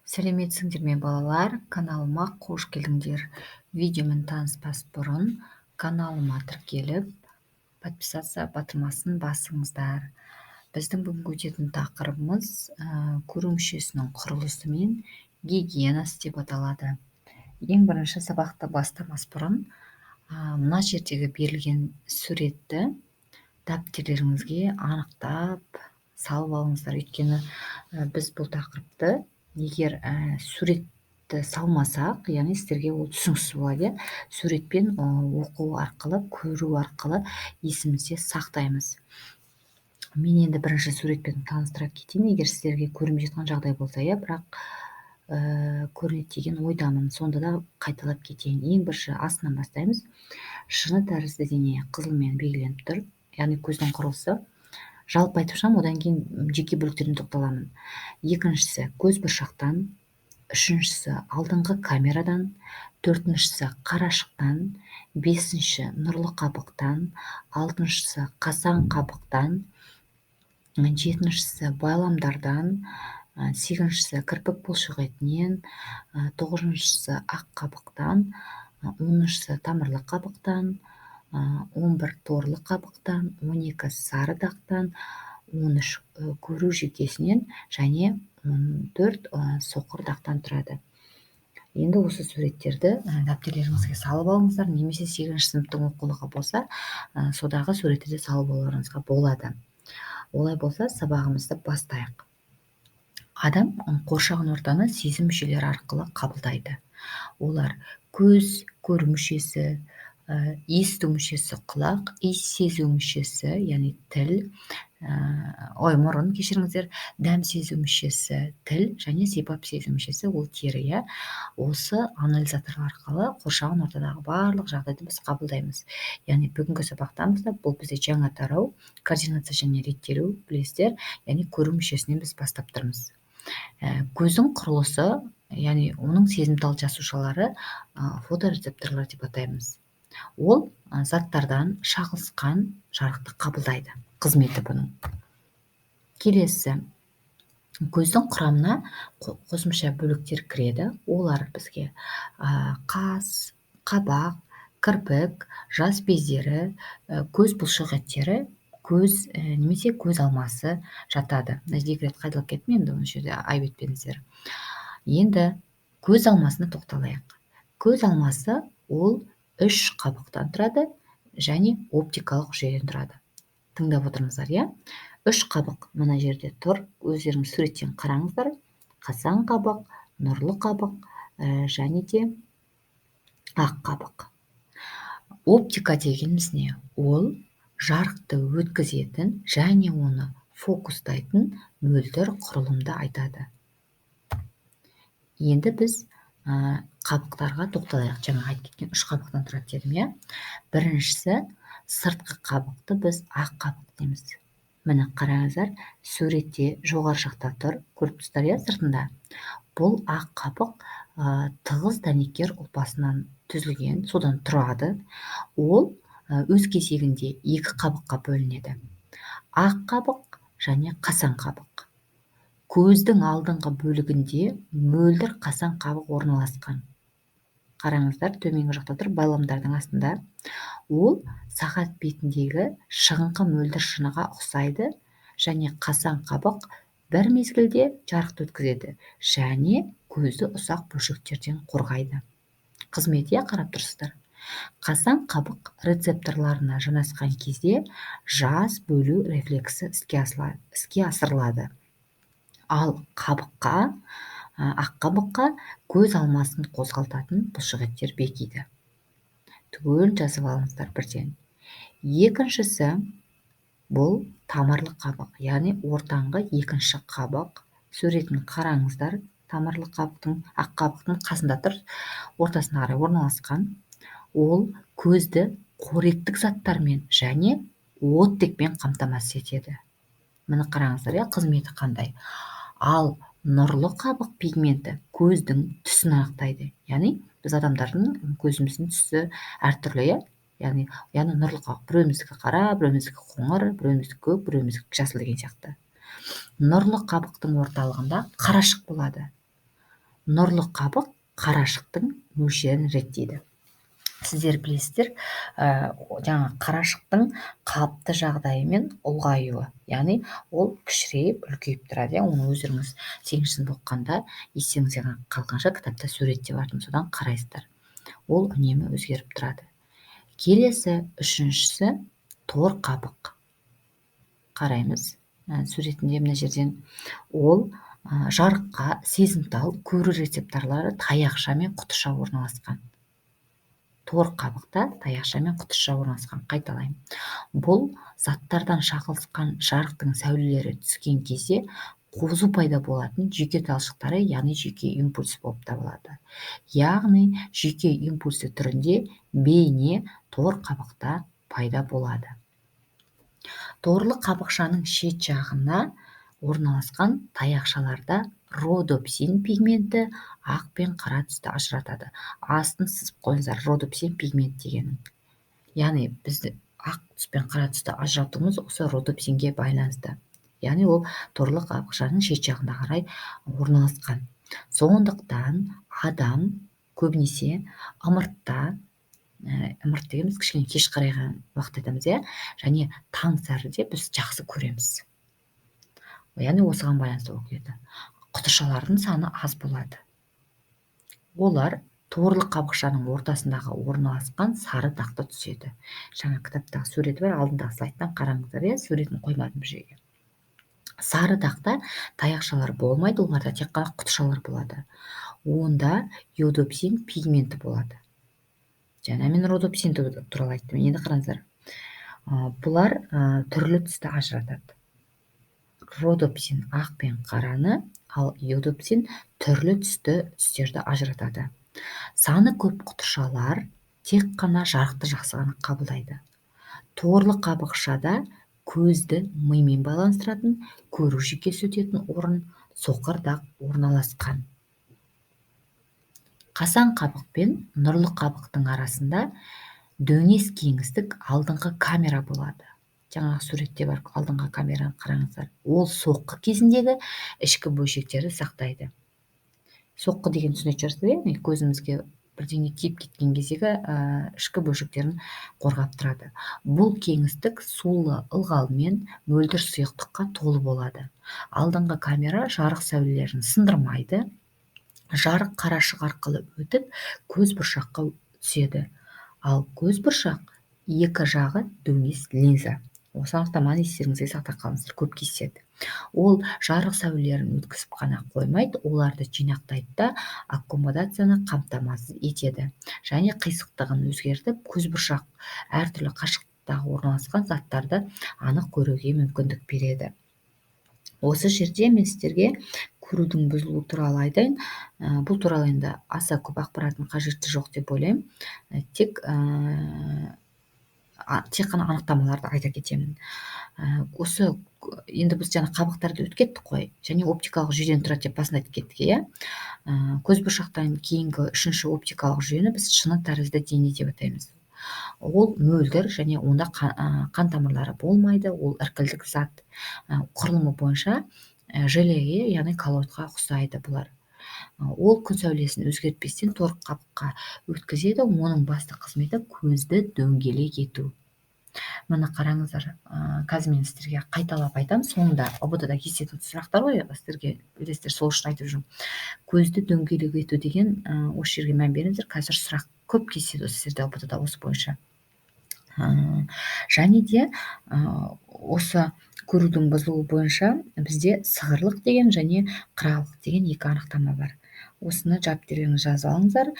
Сәлеметсіңдер ме, балалар! Каналыма қош келдіңдер! Видеомен таныспас бұрын каналыма тіркеліп, подписаться батырмасын басыңыздар. Біздің бүгінгі өтетін тақырыбымыз көру мүшесінің құрылысы мен гигиенасы деп аталады. Ең бірінші сабақты бастамас бұрын мына жердегі берілген суретті дәптерлеріңізге анықтап салып алыңыздар. Өйткені біз бұл тақырыпты егер суретті салмасақ, яғни сіздерге ол түсініксіз болады, иә. Суретпен оқу арқылы, көру арқылы есімізде сақтаймыз. Мен енді бірінші суретпен таныстыра кетейін, егер сіздерге көрінбей жатқан жағдай болса, иә, бірақ көрінеді деген ойдамын. Сонда да қайталап кетейін. Ең бірінші астынан бастаймыз. Шыны тәрізді дене қызылмен белгіленіп тұр, яғни көздің құрылысы. Жалпы айтып шығамын, одан кейін жеке бөліктеріне тоқталамын. Екіншісі көз бұршақтан, үшіншісі алдыңғы камерадан, төртіншісі қарашықтан, бесінші нұрлы қабықтан, алтыншысы қасаң қабықтан, жетіншісі байламдардан, сегізіншісі кірпік бұлшық етінен, тоғызыншысы ақ қабықтан, 10-ыншысы тамырлы қабықтан, 11 торлы қабықтан, 12 сары дақтан, 13 көру жүйкесінен және 14 соқыр дақтан тұрады. Енді осы суреттерді дәптерлеріңізге салып алыңыздар немесе сегізінші сыныптың оқулығы болса, содағы суретті де салып алуларыңызға болады. Олай болса, сабағымызды бастайық. Адам қоршаған ортаны сезім мүшелері арқылы қабылдайды. Олар: көз көру мүшесі, есту мүшесі құлақ, иіс сезу мүшесі, яғни тіл, ой, мұрын, кешіріңіздер, дәм сезу мүшесі тіл және сипап сезу мүшесі ол тері, иә. Осы анализаторлар арқылы қоршаған ортадағы барлық жағдайды біз қабылдаймыз. Яғни бүгінгі сабақтан бастап бұл бізде жаңа тарау, координация және реттелу, білесіздер, яғни көру мүшесінен біз бастап тұрмыз. Көздің құрылысы, яғни оның сезімтал жасушалары, фоторецепторлар деп атаймыз. Ол заттардан шағылысқан жарықты қабылдайды, қызметі бұның. Келесі көздің құрамына қосымша бөліктер кіреді. Олар бізге қас, қабақ, кірпік, жас бездері, көз бұлшық еттері, көз немесе көз алмасы жатады. Мына жерде екі рет қайталап кеттім, енді осы жерде айып етпеңіздер. Енді көз алмасына тоқталайық. Көз алмасы ол үш қабықтан тұрады және оптикалық жүйеден тұрады. Тыңдап отырыңыздар, иә. Үш қабық мына жерде тұр, өздеріңіз суреттен қараңыздар. Қасаң қабық, нұрлы қабық және де ақ қабық. Оптика дегеніміз не? Ол жарықты өткізетін және оны фокустайтын мөлдір құрылымды айтады. Енді біз қабықтарға тоқталайық. Жаңа айтып кеткен үш қабықтан тұрады дедім, иә. Біріншісі сыртқы қабықты біз ақ қабық дейміз. Міне, қараңыздар, суретте жоғары жақта тұр, көріп тұрсыздар, иә, сыртында. Бұл ақ қабық тығыз дәнекер ұлпасынан түзілген, содан тұрады. Ол өз кезегінде екі қабыққа бөлінеді: ақ қабық және қасаң қабық. Көздің алдыңғы бөлігінде мөлдір қасаң қабық орналасқан. Қараңыздар, төменгі жақта тұр, байламдардың астында. Ол сағат бетіндегі шығыңқы мөлдір шыныға ұқсайды және қасаң қабық бір мезгілде жарықты өткізеді және көзді ұсақ бөлшектерден қорғайды. Қызметі, иә, қарап тұрсыздар. Қасаң қабық рецепторларына жанасқан кезде жас бөлу рефлексі іске асырылады. Ал қабыққа, ақ қабыққа көз алмасын қозғалтатын бұлшық еттер бекиді. Түгел жазып алыңыздар бірден. Екіншісі бұл тамырлы қабық, яғни ортаңғы екінші қабық. Суретін қараңыздар, тамырлы қабықтың ақ қабықтың қасында тұр, ортасына қарай орналасқан. Ол көзді қоректік заттармен және оттекпен қамтамасыз етеді. Міне, қараңыздар, иә, қызметі қандай. Ал нұрлы қабық пигменті көздің түсін анықтайды. Яғни біз адамдардың көзіміздің түсі әртүрлі, иә. Яғни нұрлы қабық біреуіміздікі қара, біреуіміздікі қоңыр, біреуіміздікі көк, біреуіміздікі жасыл деген сияқты. Нұрлы қабықтың орталығында қарашық болады. Нұрлы қабық қарашықтың мөлшерін реттейді. Сіздер білесіздер, жаңа қарашықтың қалыпты жағдайы мен ұлғаюы, яғни ол кішірейіп, үлкейіп тұрады, иә. Оны өздеріңіз 8-ші сынып оқығанда естеріңізде қалғанша кітапта сурет те бар, содан қарайсыздар. Ол үнемі өзгеріп тұрады. Келесі үшіншісі тор қабық. Қараймыз суретінде мына жерден. Ол жарыққа сезімтал көру рецепторлары таяқша мен құтыша орналасқан. Тор қабықта таяқша мен құтыша орналасқан. Қайталаймын. Бұл заттардан шағылысқан жарықтың сәулелері түскен кезде қозу пайда болатын жүйке талшықтары, яғни жүйке импульсі болып табылады. Яғни жүйке импульсі түрінде бейне тор қабықта пайда болады. Торлы қабықшаның шет жағына орналасқан таяқшаларда родопсин пигменті ақ пен қара түсті ажыратады. Астын сызып қойыңыздар, родопсин пигмент дегенін. Яғни бізді ақ түс пен қара түсті ажыратуымыз осы родопсинге байланысты. Яғни ол торлы қабықшаның шет жағына қарай орналасқан. Сондықтан адам көбінесе ымыртта, ымырт дегеніміз кішкене кеш қарайған уақыт айтамыз, иә, және таң сәріде біз жақсы көреміз. Яғни осыған байланысты болып келеді. Құтышалардың саны аз болады. Олар торлы қабықшаның ортасындағы орналасқан сары дақты түседі. Жаңа кітаптағы суреті бар, алдындағы слайдтан қараңыздар, иә, суретін қоймадым бұл жерге. Сары дақта таяқшалар болмайды, оларда тек қана құтышалар болады. Онда йодопсин пигменті болады. Жаңа мен родопсин туралы айттым. Енді қараңыздар. Бұлар түрлі түсті ажыратады. Родопсин ақ пен қараны, ал йодопсин түрлі түсті түстерді ажыратады. Саны көп құтышалар тек қана жарықты жақсы ғана қабылдайды. Торлы қабықшада көзді мимен байланыстыратын, көру жүйкесі өтетін орын соқыр дақ орналасқан. Қасаң қабық пен нұрлы қабықтың арасында дөңес кеңістік алдыңғы камера болады. Жаңағы суретте бар алдыңғы камераны қараңыздар. Ол соққы кезіндегі ішкі бөлшектерді сақтайды. Соққы деген түсінетін шығарсыздар, иә? Көзімізге бірдеңе тиіп кеткен кездегі ішкі бөлшектерін қорғап тұрады. Бұл кеңістік сулы ылғалмен мөлдір сұйықтыққа толы болады. Алдыңғы камера жарық сәулелерін сындырмайды. Жарық қарашық арқылы өтіп, көз бұршаққа түседі. Ал көз бұршақ екі жағы дөңес линза. Осы анықтаманы естеріңізге сақтап қалыңыздар, көп кездеседі. Ол жарық сәулелерін өткізіп қана қоймайды, оларды жинақтайды да аккомодацияны қамтамасыз етеді. Және қисықтығын өзгертіп, көз бұршақ әртүрлі қашықтықтағы орналасқан заттарды анық көруге мүмкіндік береді. Осы жерде мен сіздерге көрудің бұзылуы туралы айтайын. Бұл туралы енді аса көп ақпараттың қажеті жоқ деп ойлаймын. Тек қана анықтамаларды айта кетемін. Осы енді біз жаңа қабықтарды өтіп кеттік қой, және оптикалық жүйеден тұрады деп басында айтып кеттік, иә. Көз бұршақтан кейінгі үшінші оптикалық жүйені біз шыны тәрізді дене деп атаймыз. Ол мөлдір және онда қан тамырлары болмайды, ол іркілдік зат. Құрылымы бойынша желеге, яғни коллоидқа ұқсайды бұлар. Ол күн сәулесін өзгертпестен тор қабыққа өткізеді. Оның басты қызметі көзді дөңгелек ету. Міне қараңыздар, қазір мен сіздерге қайталап айтамын, соңында ҰБТ-да кездесетін сұрақтар ғой, сіздерге білесіздер, сол үшін айтып жүрмін. Көзді дөңгелек ету деген, осы жерге мән беріңіздер, қазір сұрақ көп кездеседі сіздерде ҰБТ-да осы бойынша. Және де осы көрудің бұзылуы бойынша бізде сығырлық деген және қырағылық деген екі анықтама бар. Осыны дәптеріңізге жазып алыңыздар.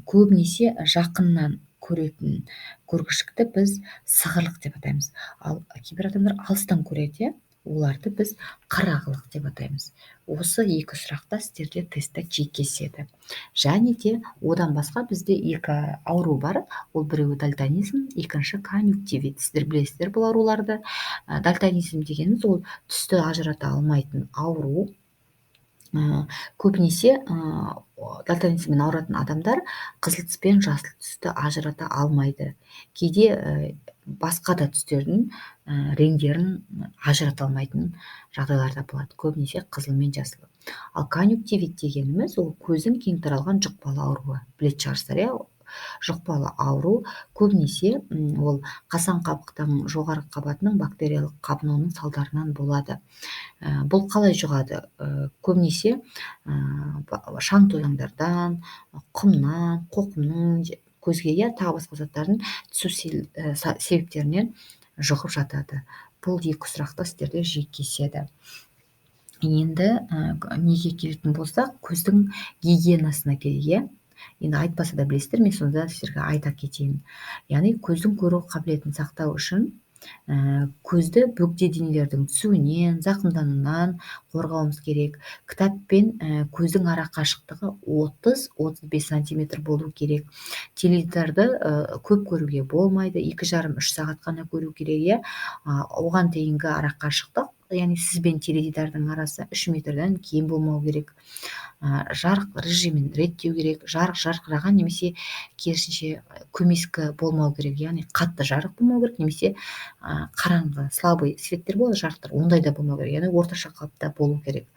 Көбінесе жақыннан көретін көргіштікті біз сығырлық деп атаймыз. Ал кейбір адамдар алыстан көреді, оларды біз қырағылық деп атаймыз. Осы екі сұрақта сіздерде тестте жиі кездеседі. Және де одан басқа бізде екі ауру бар. Ол біреуі дальтонизм, екінші конъюнктивит. Сіздер білесіздер бұл ауруларды. Дальтонизм дегеніміз ол түсті ажырата алмайтын ауру. Көбінесе дальтонизммен ауыратын адамдар қызыл түс пен жасыл түсті ажырата алмайды. Кейде Басқа да түстердің реңдерін ажырата алмайтын жағдайлар да болады, көбінесе қызыл мен жасыл. Ал конъюнктивит дегеніміз ол көздің кең таралған жұқпалы ауруы. Білетін шығарсыздар, иә? Жұқпалы ауру көбінесе ол қасан қабықтың жоғарғы қабатының бактериялық қабынуының салдарынан болады. Бұл қалай жұғады? Көбінесе шаң тозаңдардан, құмнан, қоқымның көзге, иә, тағы басқа заттардың түсу себептерінен жұғып жатады. Бұл екі сұрақты сіздерде жиі кездеседі. Енді неге келетін болсақ, көздің гигиенасына келейік, иә. Енді айтпаса да білесіздер, мен сонда сіздерге айта кетейін. Яғни көздің көру қабілетін сақтау үшін көзді бөгде денелердің түсуінен, зақымдануынан қорғауымыз керек. Кітап пен көздің ара қашықтығы 30-35 сантиметр болу керек. Теледидарды көп көруге болмайды, 2,5-3 сағат қана көру керек, иә. Оған дейінгі ара қашықтық, яғни сіз бен теледидардың арасы 3 метрден кем болмау керек. Жарық режимін реттеу керек. Жарық жарқыраған немесе керісінше көмескі болмау керек, яғни қатты жарық болмау керек немесе қараңғы, слабый светтер болады, жарықтар, ондай да болмау керек, яғни орташа қалыпта болу керек.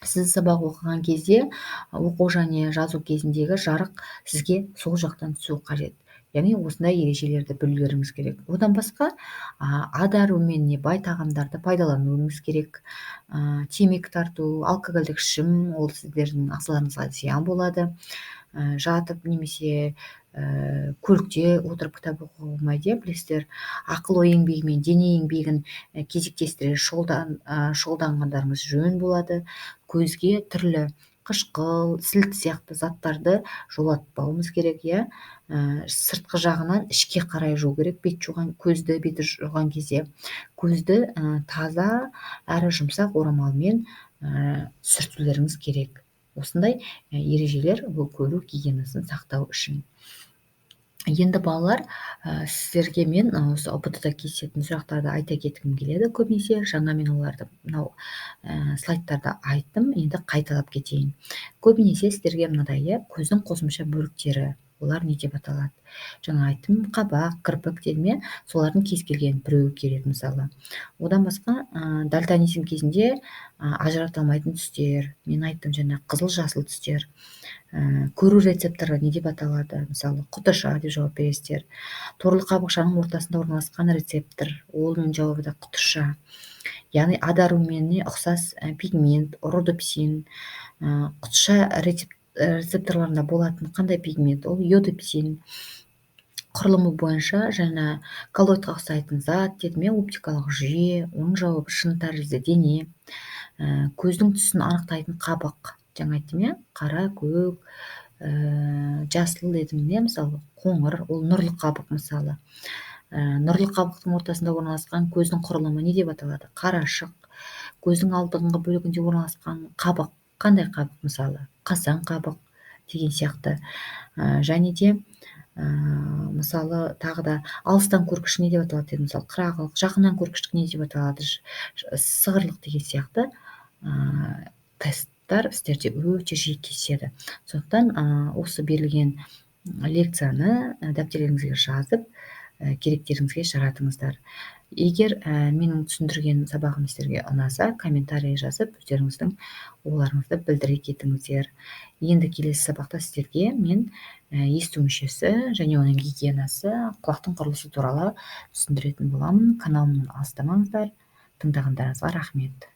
Сіз сабақ оқыған кезде оқу және жазу кезіндегі жарық сізге сол жақтан түсу қажет. Яғни осындай ережелерді білулеріңіз керек. Одан басқа А дәруменіне бай тағамдарды пайдалануыңыз керек. Темекі тарту, алкогольдік ішім ол сіздердің ағзаларыңызға зиян болады. Жатып немесе көлікте отырып кітап оқуға болмайды, иә, білесіздер. Ақыл ой еңбегі мен дене еңбегін кезектестіре шұғылданғандарыңыз жөн болады. Көзге түрлі қышқыл, сілті сияқты заттарды жолатпауымыз керек, иә. Сыртқы жағынан ішке қарай жуу керек, бет жуған, көзді беті жуған кезде. Көзді таза әрі жұмсақ орамалмен сүртулеріңіз керек. Осындай ережелер бұл көру гигиенасын сақтау үшін. Енді балалар, сіздерге мен осы ҰБТ-да кездесетін сұрақтарды айта кеткім келеді. Көбінесе жаңа мен оларды мынау слайдтарда айттым, енді қайталап кетейін. Көбінесе сіздерге мынадай, иә, көздің қосымша бөліктері, олар не деп аталады? Жаңа айттым, қабақ, кірпік дедім, иә, солардың кез келген біреуі келеді мысалы. Одан басқа дальтонизм кезінде ажырата алмайтын түстер, мен айттым жаңа қызыл жасыл түстер. Көру рецепторы не деп аталады? Мысалы, құтыша деп жауап бересіздер. Торлы қабықшаның ортасында орналасқан рецептор, оның жауабы да құтыша. Яғни А дәруменіне ұқсас пигмент, родопсин. Құтыша рецепторларында болатын қандай пигмент? Ол йодопсин. Құрылымы бойынша жаңа коллоидқа ұқсайтын зат дедім, иә, оптикалық жүйе, оның жауабы шын тәрізді дене. Көздің түсін анықтайтын қабық, жаңа айттым, иә, қара, көк, жасыл дедім, иә, мысалы, қоңыр, ол нұрлы қабық мысалы. Нұрлы қабықтың ортасында орналасқан көздің құрылымы не деп аталады? Қарашық. Көздің алдыңғы бөлігінде орналасқан қабық қандай қабық мысалы? Қазан қабық деген сияқты. Және де мысалы тағы да алыстан көргіш не деп аталады дедім, мысалы, қырағылық, жақыннан көргіштік не деп аталады, сығырлық деген сияқты тесттер сіздерде өте жиі кездеседі. Сондықтан осы берілген лекцияны дәптерлеріңізге жазып, керектеріңізге жаратыңыздар. Егер менің түсіндірген сабағым сіздерге ұнаса, комментарий жазып, өздеріңіздің ойларыңызды білдіре кетіңіздер. Енді келесі сабақта сіздерге мен есту мүшесі және оның гигиенасы, құлақтың құрылысы туралы түсіндіретін боламын. Каналымнан алыстамаңыздар. Тыңдағандарыңызға рахмет.